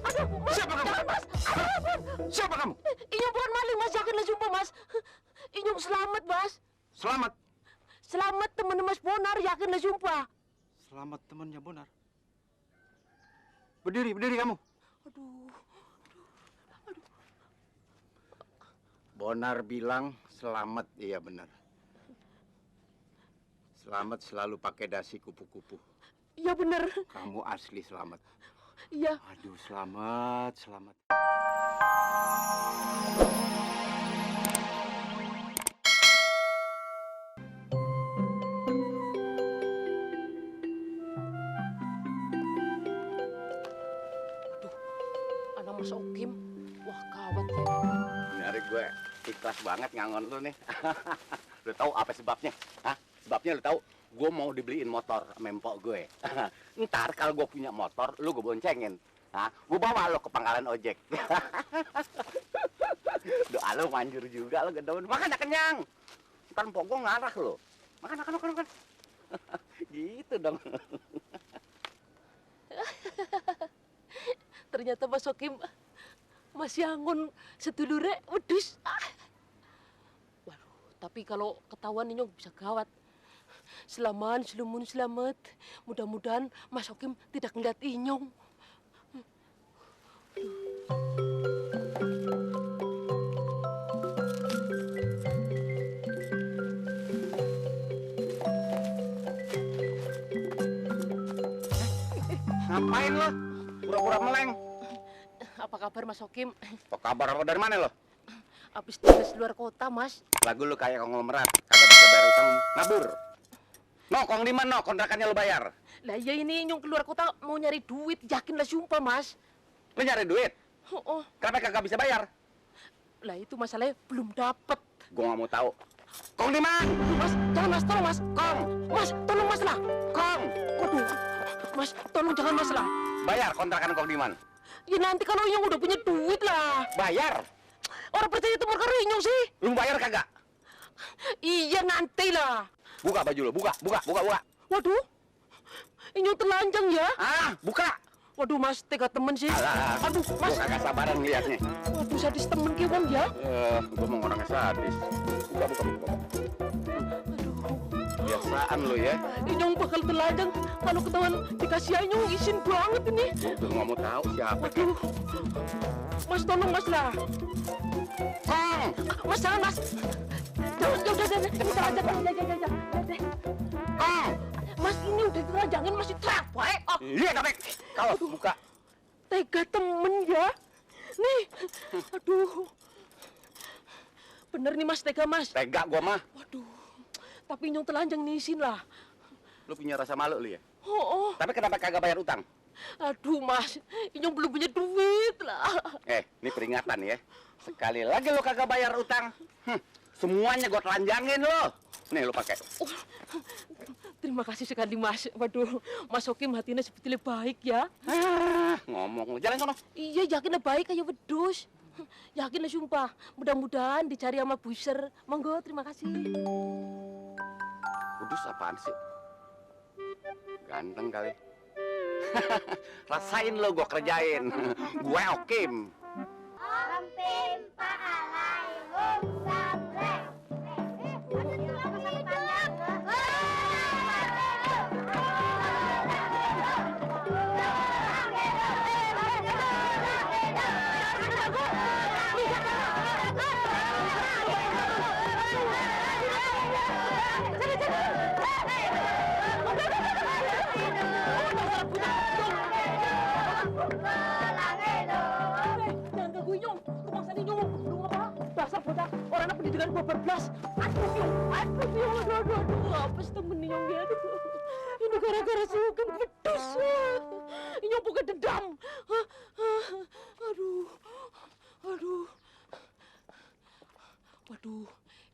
Aduh, mas. Siapa kamu? Jangan, mas. Aduh, Siapa kamu? Inyong bukan maling, mas. Yakinlah sumpah, mas. Inyong selamat, mas. Selamat. Selamat teman Mas Bonar, yakinlah sumpah. Selamat temannya Bonar. Berdiri kamu. Aduh. Bonar bilang selamat, iya benar. Selamat selalu pakai dasi kupu-kupu. Iya benar. Kamu asli selamat. Iya. Aduh, selamat. Anak Mas Okim. Wah, gawat ya. Benar, gue ikhlas banget ngangon lu nih. Lu tahu apa sebabnya? Hah? Sebabnya lu tahu? Gue mau dibeliin motor sama empok gue. Ntar kalau gue punya motor, lu gue boncengin. Hah? Gue bawa lo ke pangkalan ojek. Doa lo manjur juga lo gedon. Makan dah kenyang. Ntar empok gue ngarah lo. Makan. Gitu dong. Ternyata Mas Okim masih angon sedulure wedus. Waduh, tapi kalau ketahuan Inyong bisa gawat. Selamat. Mudah-mudahan Mas Okim tidak ngeliat Inyong. Ngapain lo? Pura-pura meleng. Apa kabar Mas Okim? Apa kabar lo dari mana lo? Habis tugas luar kota, Mas. Lagu lu kayak konglomerat, kagak bisa bayar utang ngabur. Kong di mana kontrakannya lo bayar? Lah ya ini Inyong keluar kota mau nyari duit, yakinlah sumpah, Mas. Lu nyari duit? Oh. Kenapa kagak bisa bayar? Lah itu masalahnya belum dapet. Gua nggak mau tahu. Kong di mana? Mas, jangan Mas, tolong Mas. Kong, Mas, tolong Mas lah. Kong. Waduh, Mas, tolong jangan Mas lah. Bayar kontrakan Kong di mana? Ya nanti kalau Inyong udah punya duit lah. Bayar. Orang percaya itu perkara Inyong sih. Lu bayar kagak? Iya nanti lah. Buka baju lo, buka. Waduh, Inyong telanjang ya. Buka. Waduh Mas, tega temen sih. Alah, Aduh Mas. Gua kagak sabaran ngeliatnya. Waduh sadis temen kiwan ya. Gua mau orangnya sadis. Buka. Aduh. Biasaan lo ya. Inyong bakal telanjang kalau ketahuan dikasih Inyong izin banget ini. Gua nggak mau tahu siapa. Waduh. Mas tolong Mas lah. Kong. Mas jangan Mas. Jangan. Kita aja. Kong. Mas ini udah ditelanjangin masih teriak baik. Iya tapi kalau buka. Tega temen ya. Nih. Aduh. Bener nih Mas, tega Mas. Tega gua mah. Waduh. Tapi Inyong telanjang nih izin lah. Lu punya rasa malu lu ya? Oh. Tapi kenapa kagak bayar utang? Aduh Mas, Inyong belum punya duit lah. Ini peringatan ya. Sekali lagi lu kagak bayar utang, semuanya gua telanjangin lo. Nih lu pakai. Terima kasih sekali Mas. Waduh, Mas Okim hatinya sebetulnya baik ya. Ngomong lu, jalan sono. Iya, yakinlah baik kayak wedus. Yakinlah sumpah. Mudah-mudahan dicari sama buser. Monggo, terima kasih. Kudus apaan sih? Ganteng kali. Rasain lo gua kerjain. Gue Okim. Ampim pa'alaihum sabrek. Jangan ganggu Inyong. Rumah Inyong belum apa. Dasar bocah orang pendidikan gua berblas. Aduh Inyong. Aduh. Apa sih temen Inyong ya? Ini gara-gara si Okim pedus. Inyong bukan dendam. Aduh. Waduh,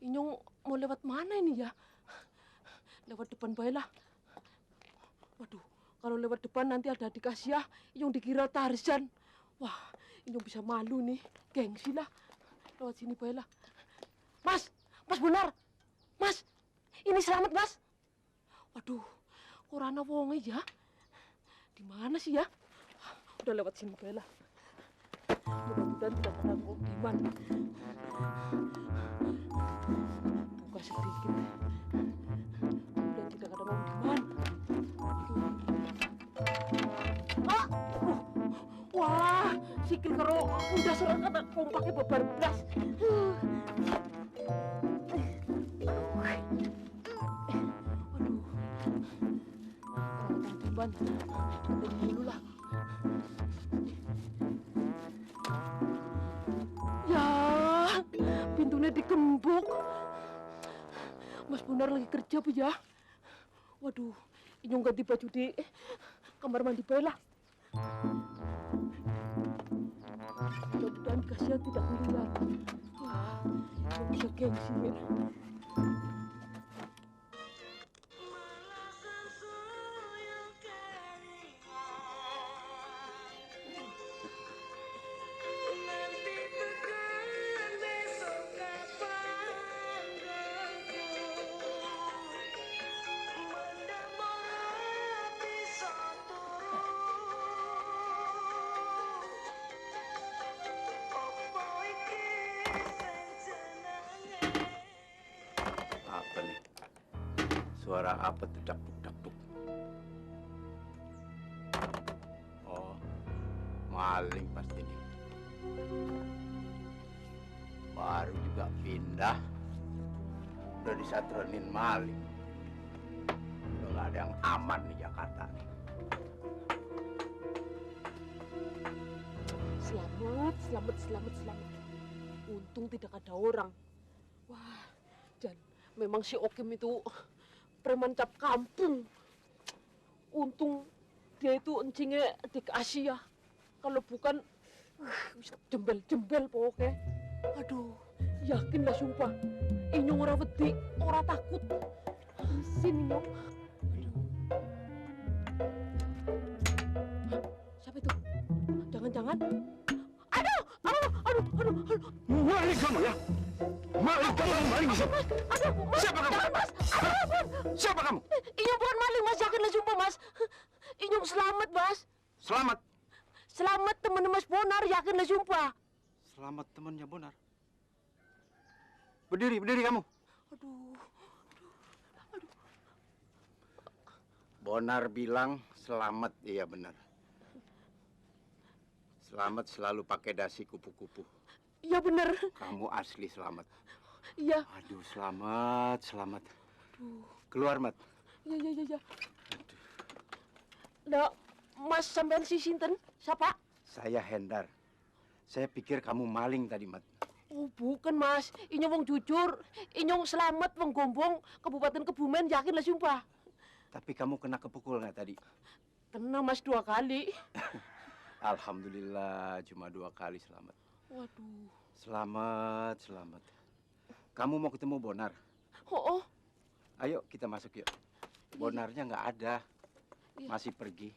Inyong mau lewat mana ini ya? Lewat depan baiklah. Waduh, kalau lewat depan nanti ada adik Asia, Inyong dikira Tarzan. Wah, Inyong bisa malu nih. Gengsi lah. Lewat sini baiklah. Mas Bonar. Mas, ini selamat, Mas. Waduh, kok rana wonge ya? Di mana sih ya? Udah lewat sini baiklah. Mudah-mudahan tidak ada Om Diman. Buka sedikit. Mudah tidak ada Om Diman. Ah, wah, sikil karo udah serang kata kompaknya bebar belas. Ketemu dulu lah. Ya, pintunya dikembuk. Mas Bonar lagi kerja, Bu ya. Waduh, Inyong ganti baju di kamar mandi Bella. Mudah-mudahan Gasya tidak melihat. Wah, Inyong bisa gengsi ya. Apa nih? Suara apa tuh dakduk-dakduk? Oh, maling pasti nih. Baru juga pindah, udah disatronin maling. Udah nggak ada yang aman di Jakarta nih. Selamat. Untung tidak ada orang. Wah, Jan, memang si Okim itu preman cap kampung. Untung dia itu encingnya dikasih ya. Kalau bukan, jembel pokoknya. Aduh, yakin lah sumpah. Inyong ora wedi, ora takut. Isin Inyong. Hah, siapa itu? Jangan-jangan. Aduh. Maling kamu ya? Maling kamu, maling di sini. Aduh, Mas. Siapa kamu? Jangan, Mas. Aduh, Mas. Siapa kamu? Inyong bukan maling, Mas. Yakinlah sumpah, Mas. Inyong selamat, Mas. Selamat. Selamat teman Mas Bonar, yakinlah sumpah. Selamat temannya Bonar. Berdiri kamu. Aduh. Bonar bilang selamat, iya benar. Selamat selalu pakai dasi kupu-kupu. Iya benar. Kamu asli selamat. Iya. Aduh, selamat. Aduh. Keluar, Mat. Iya. Nah, Mas sampean si sinten? Siapa? Saya Hendar. Saya pikir kamu maling tadi, Mat. Oh, bukan, Mas. Inyong wong jujur. Inyong selamat wong Gombong, Kabupaten Kebumen, yakinlah sumpah. Tapi kamu kena kepukul nggak tadi? Kena, Mas, 2 kali. Alhamdulillah, cuma 2 kali selamat. Waduh. Selamat. Kamu mau ketemu Bonar? Oh. Ayo kita masuk yuk. Bonarnya nggak ada. Iya. Masih pergi.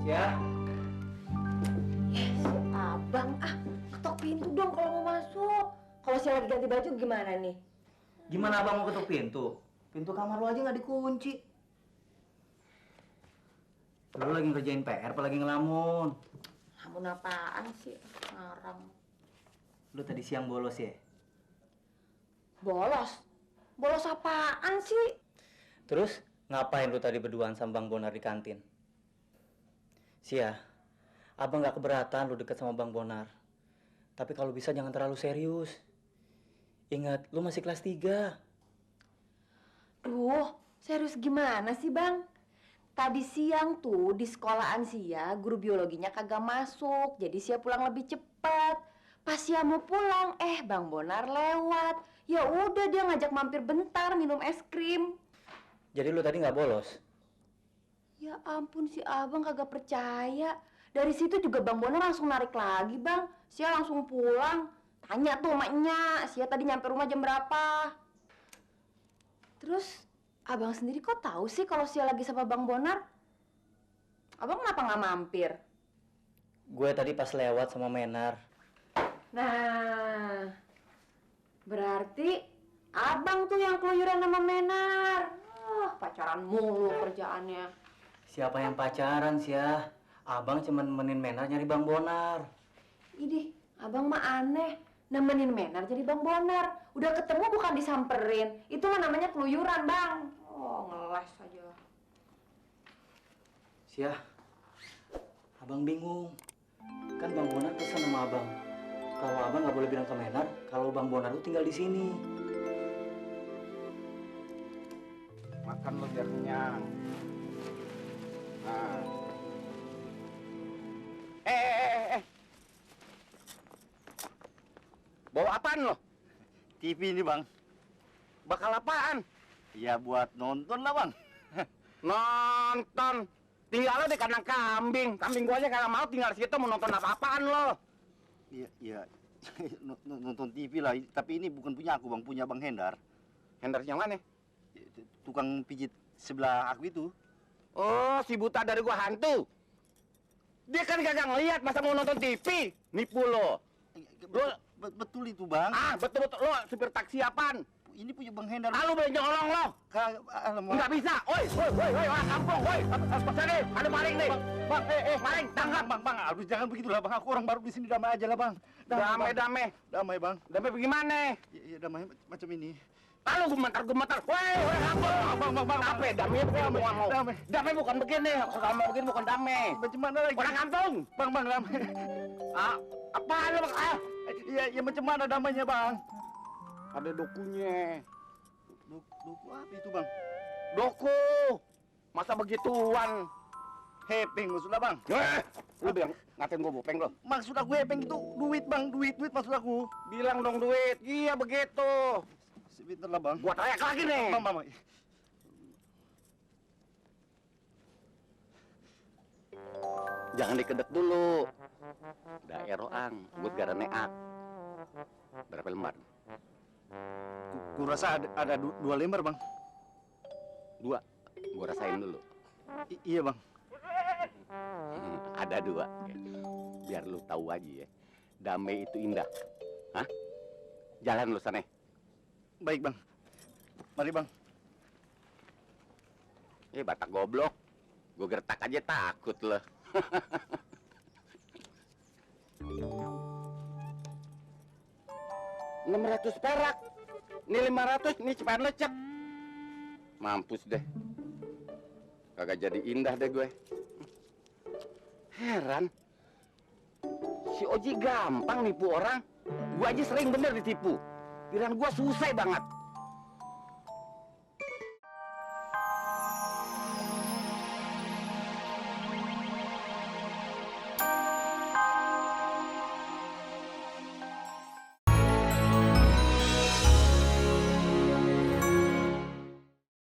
Ya, Si abang, ketok pintu dong kalau mau masuk. Kalau saya lagi ganti baju gimana nih? gimana abang mau ketuk pintu? Pintu kamar lu aja nggak dikunci. Lu lagi ngerjain PR apa lagi ngelamun? Namun apaan sih? Ngarang. Lu tadi siang bolos ya? Bolos? Bolos apaan sih? Terus ngapain lu tadi berduaan sama Bang Bonar di kantin? Sia, abang nggak keberatan lu deket sama Bang Bonar. Tapi kalau bisa jangan terlalu serius. Ingat, lu masih kelas 3. Duh, serius gimana sih bang? Tadi siang tuh di sekolahan Sia, guru biologinya kagak masuk. Jadi Sia pulang lebih cepat. Pas Sia mau pulang, Bang Bonar lewat. Ya udah dia ngajak mampir bentar minum es krim. Jadi lu tadi nggak bolos? Ya ampun si abang kagak percaya. Dari situ juga Bang Bonar langsung narik lagi bang. Sia langsung pulang. Tanya tuh emaknya, Sia tadi nyampe rumah jam berapa. Terus abang sendiri kok tahu sih kalau Sia lagi sama Bang Bonar? Abang kenapa nggak mampir? Gue tadi pas lewat sama Menar. Nah, berarti abang tuh yang keluyuran sama Menar. Pacaran mulu kerjaannya. Siapa yang pacaran sih ya? Abang cuma nemenin Menar nyari Bang Bonar. Idih, abang mah aneh. Nemenin Menar jadi Bang Bonar. Udah ketemu bukan disamperin. Itu mah namanya keluyuran, Bang. Oh, ngeles aja. Sia, abang bingung. Kan Bang Bonar pesan sama abang. Kalau abang nggak boleh bilang ke Menar, kalau Bang Bonar tuh tinggal di sini. Makan lo biar kenyang. Nah. Bawa apaan lo? TV ini bang. Bakal apaan? Ya buat nonton lah bang. Nonton. Tinggal lo di kandang kambing. Kambing gua aja kagak mau tinggal di situ mau nonton apa-apaan lo. Iya. Nonton TV lah. Tapi ini bukan punya aku bang, punya Bang Hendar. Hendar yang mana? Tukang pijit sebelah aku itu. Oh, si buta dari gua hantu. Dia kan kagak ngeliat, masa mau nonton TV? Nipu lo. Betul itu bang. Ah, betul-betul lo supir taksi apaan? Ini punya Bang Hendar. Ah, lu boleh nyolong lo. Nggak bisa. Woi, orang kampung, woi. Sini, ada maling nih. Bang, Maling, tangkap. Bang, harus jangan begitulah bang. Aku orang baru di sini, damai aja lah bang. Damai. Damai bang. Damai bagaimana? Iya damai macam ini. Lalu gemetar. Woi, kampung. Bang. Damai begini mau. Damai bukan begini. Kalau mau begini bukan damai. Macam mana lagi? Orang kampung. Bang, damai. Ah, apaan lu? Ah, Ya macam mana damainya bang? ada dokunya. Duku apa itu bang? Doku. Masa begituan? Hepeng maksudnya bang. Lu bilang ngatain gua bopeng lo. Maksud aku hepeng itu duit bang, duit maksud aku. Bilang dong duit. Iya begitu. Sebentar lah bang. Gua teriak lagi nih. Bang. Jangan dikedet dulu. Daerah ang, buat gara neak. Berapa lembar? Ku rasa ada 2 lembar bang. 2. Gua rasain dulu. Iya bang. Ada 2. Biar lu tahu aja ya. Damai itu indah. Hah? Jalan lu sana. Baik bang. Mari bang. Batak goblok. Gua gertak aja takut lo. 600 perak. Ini 500, ini cepat lecek. Mampus deh. Kagak jadi indah deh gue. Heran. Si Oji gampang nipu orang. Gue aja sering bener ditipu. Pikiran gue susah banget.